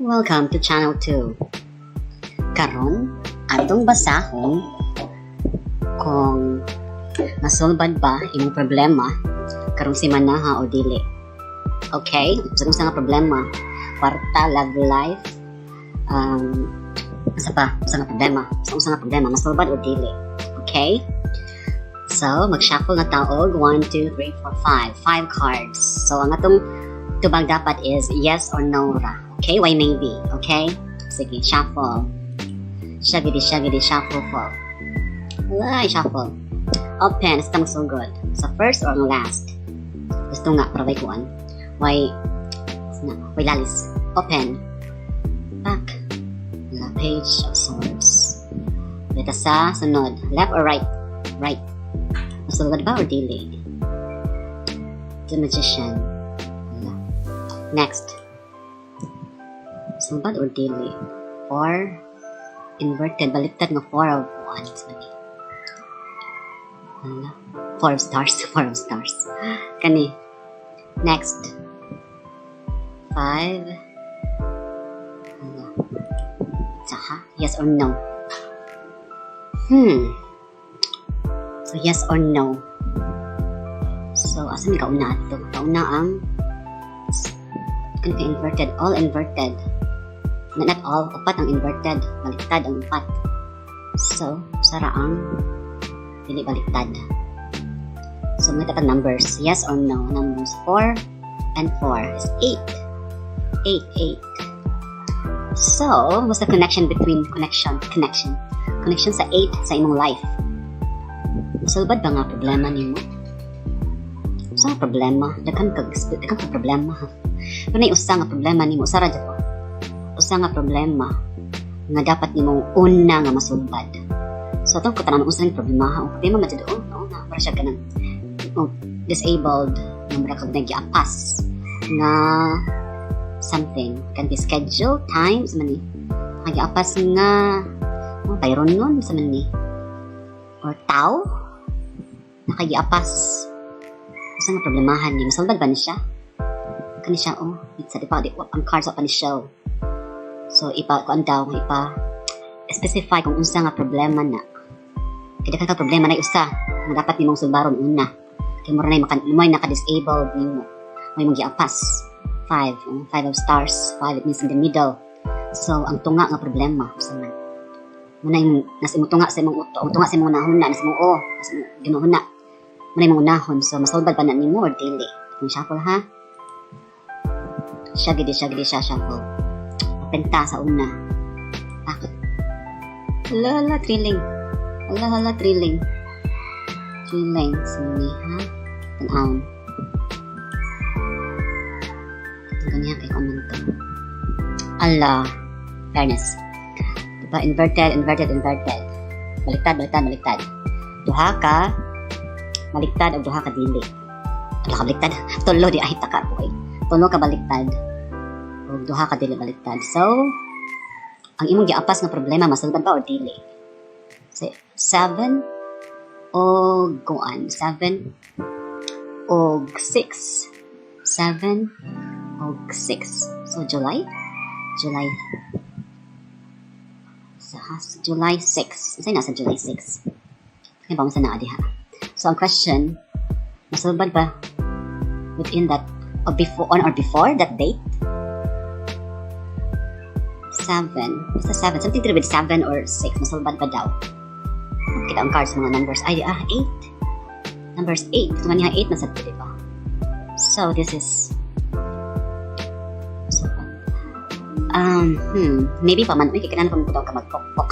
Welcome to Channel 2. Karon, atong basahon kung nasulbad ba imong problema karong simanaha o dili. Okay? Sa kung nga problema, kwarta, love life, asa pa, usa nga problema, sa usa nga problema, masulbad o dili. Okay? So, mag-shuffle na ta og 1, 2, 3, 4, 5. 5 cards. So, ang atong tubag dapat is yes or no ra. Okay? Why maybe? Okay? Sige, shuffle. Shaggy shaggy shuffle fall. Wala, shuffle. Open, basta magsugod. Sa first or ang last? Gusto nga, para way kuan. Why, na, way lalis. Open. Back. The Page of Swords. Beta sa sunod. Left or right? Right. Masulbad ba or dili? The Magician. Wala. Next. Sulbad or dili? Four. Inverted. Baliktad nga Four of Wands. Mani. Wala. Four of Stars. Four of Stars. Kani. Next. Five. Wala. Saha? Yes or no? So, yes or no? So, asa ni kauna ato? Kauna ang kani ka inverted. All inverted. Not all. Upat ang inverted. Baliktad ang upat. So, sara ang dili baliktad. So, may tatag numbers. Yes or no? Numbers 4 and 4 is 8. 8, 8. So, what's the connection between connection, connection? Connection sa 8 sa imong life. Masulbad ba nga problema nimo? Usa nga problema, daghan kag problema. Pero nay usa nga problema nimo, usa ra jud ko. Usa nga problema nga dapat nimong una nga masulbad. So atong katanan unsa ning problema ha? Ang problema man jud, oh, no, na para siya kanang, oh, disabled nga mura kag nagyapas nga something, can be schedule times man ni nagyapas nga, oh, bayron nun sa man ni or tao nakagiapas. Usa nga problemahan ni masulbad ba ni siya? Kani siya, oh, it's di pa di ang cards pa ni show. So ipa kuan daw, ipa specify kung unsa nga problema na. Kay daghan ka problema, na usa nga dapat nimong sulbaron una. Kay mura nay maka mo'y naka-disabled nimo. May mong giapas. Five, oh, Five of Stars. Five, it means in the middle. So ang tunga nga problema usa man. Muna yung nasa imong tunga sa imong uto, ang tunga sa imong nahuna, nasa imong, oh, nasa imong ginuhuna. Muna imong unahon. So masulbad pa na nimo or dili? Itong shuffle ha. Shaggy shaggy siya shuffle. Penta sa una. Bakit? Hala, hala, thrilling. Hala, hala, thrilling. Thrilling. Sini, ha? Tanawon. Itong ganyan kay comment to. Ala. Fairness. Diba? Inverted, inverted, inverted. Baliktad, baliktad, baliktad. Duha ka baliktad o duha ka dili. Duha ka baliktad. Tulo di ay taka po eh. Tulo ka baliktad. O duha ka dili baliktad. So, ang imong giapas nga problema masulbad ba or dili? So, 7 o kuan, 7 og 6. 7 og 6. So, July? July. Sa July 6. Saan nasa July 6? Kaya ba sa naa diha? So, ang question, masulbad ba within that, or before, on or before that date? 7. Basta 7. Something to do with 7 or 6. Masulbad ba daw? Kita ang cards, mga numbers. Ay, 8. Numbers 8. Ito man niya 8 na sa, di ba? So, this is so, maybe pa man, may kailangan pa mo daw ka magpokpok.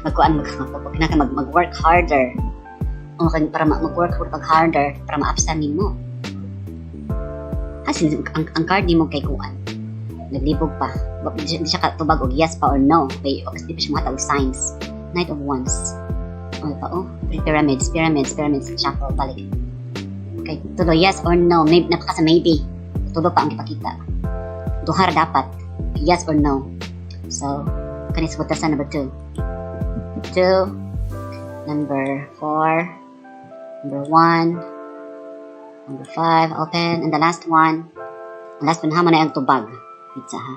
Magkuan, magpokpok. Kailangan ka mag-work harder. O, para mag-work pag harder, para ma-upsan nimo. Kasi ang card nimo kay kuan naglibog pa. Di siya katubag og yes pa or no. Kay di pa siya makatawag signs. Knight of Wands. Ano pa, oh? Three pyramids, pyramids, pyramids, shuffle, balik. Okay, tuloy yes or no. Maybe, napaka sa maybe. Tulo pa ang ipakita. Duha ra dapat. Yes or no. So, kani sa sa number 2. 2, number 4, number 1, number 5, open, and the last one. Ang last one ha, na ang tubag. Pizza ha.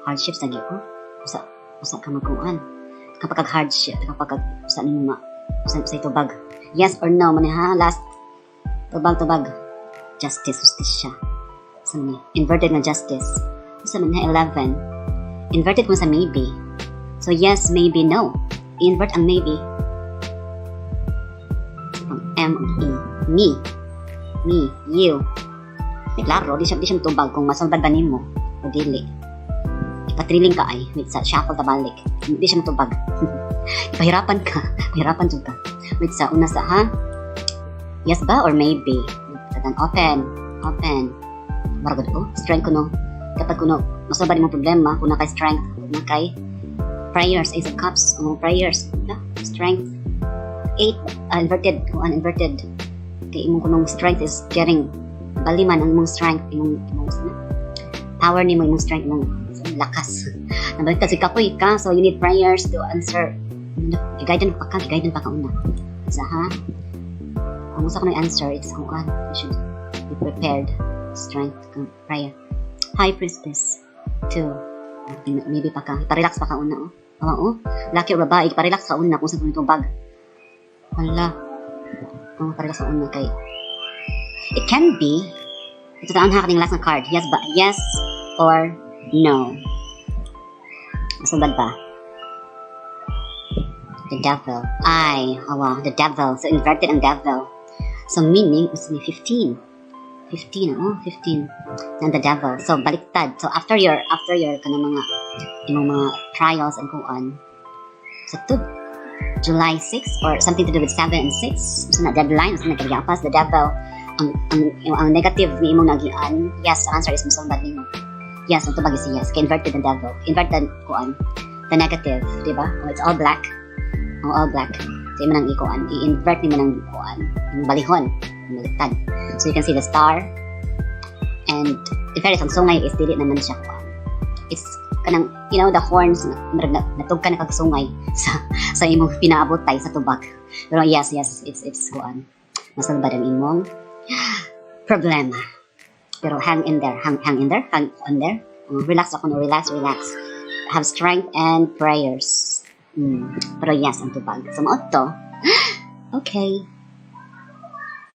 Hardships lagi ko. Usa, usa ka magkuan. Kapag kag hardship, kapag kag usa nimo ma usa sa tubag. Yes or no man ha, last tubag, tubag. Justice, justisya. Sa ni inverted na justice. Usa man ha, 11. Inverted mo sa maybe. So yes, maybe, no. Invert ang maybe. Ang M ug E. Me. Me, you. Di klaro, di siya tubag kung masulbad ba nimo o dili. Ipatriling ka ay, wait sa shuffle tabalik. Di siya matubag. Ipahirapan ka. Pahirapan jud ka. Wait sa una sa ha. Yes ba or maybe? Tatan open. Open. Maragod ko. Strength ko no. Kapag kuno masulbad imong problema, kung na kay strength, kung na kay prayers, Ace of Cups, ang prayers, yeah, strength. Eight, inverted, kung inverted. Kay imong kunong strength is getting baliman ang imong strength, imong sana, power nimo, imong strength, imong lakas. Nabaliktad si kapoy ka, so you need prayers to answer. Giguidance pa ka una. Sa ha? Kung usa ko na answer, it's kung ano, you should be prepared. Strength, kung prayer. High Priestess. Two. Maybe pa ka. Iparelax pa ka una, oh. Oo, oh. Laki o babae, iparelax ka una kung sa tubag. Hala. Oh, parelax ka una kay it can be ito taan ha kaning last na card. Yes ba? Yes or no? Masulbad ba? The Devil. Ay, awa, the Devil. So inverted ang Devil. So meaning, it's 15. 15, oh, 15. And the Devil. So baliktad. So after your kanang mga imong mga trials and kuan, so to July 6 or something to do with 7 and 6. So na deadline, so na kagyapas, the Devil, ang negative ni imong nagian, yes, ang answer is musulbad nimo. Yes, ang tubag is yes. Kay inverted the Devil. Inverted kuan, the negative, di ba? Oh, it's all black. Oh, all black. So imo nang ikuan, i-invert nimo nang kuan, yung balihon, yung baliktad. So you can see the star. And in fairness, ang sungay is dili naman siya kuan. It's kanang the horns murag na, natug ka na kag sungay sa imong pinaabotay sa tubag. Pero yes, it's kuan. Masulbad ang imong problema. Pero hang in there, hang in there, hang on there. Relax ako no, relax, relax. Have strength and prayers. Pero yes, ang tubag. So, mao to. Okay.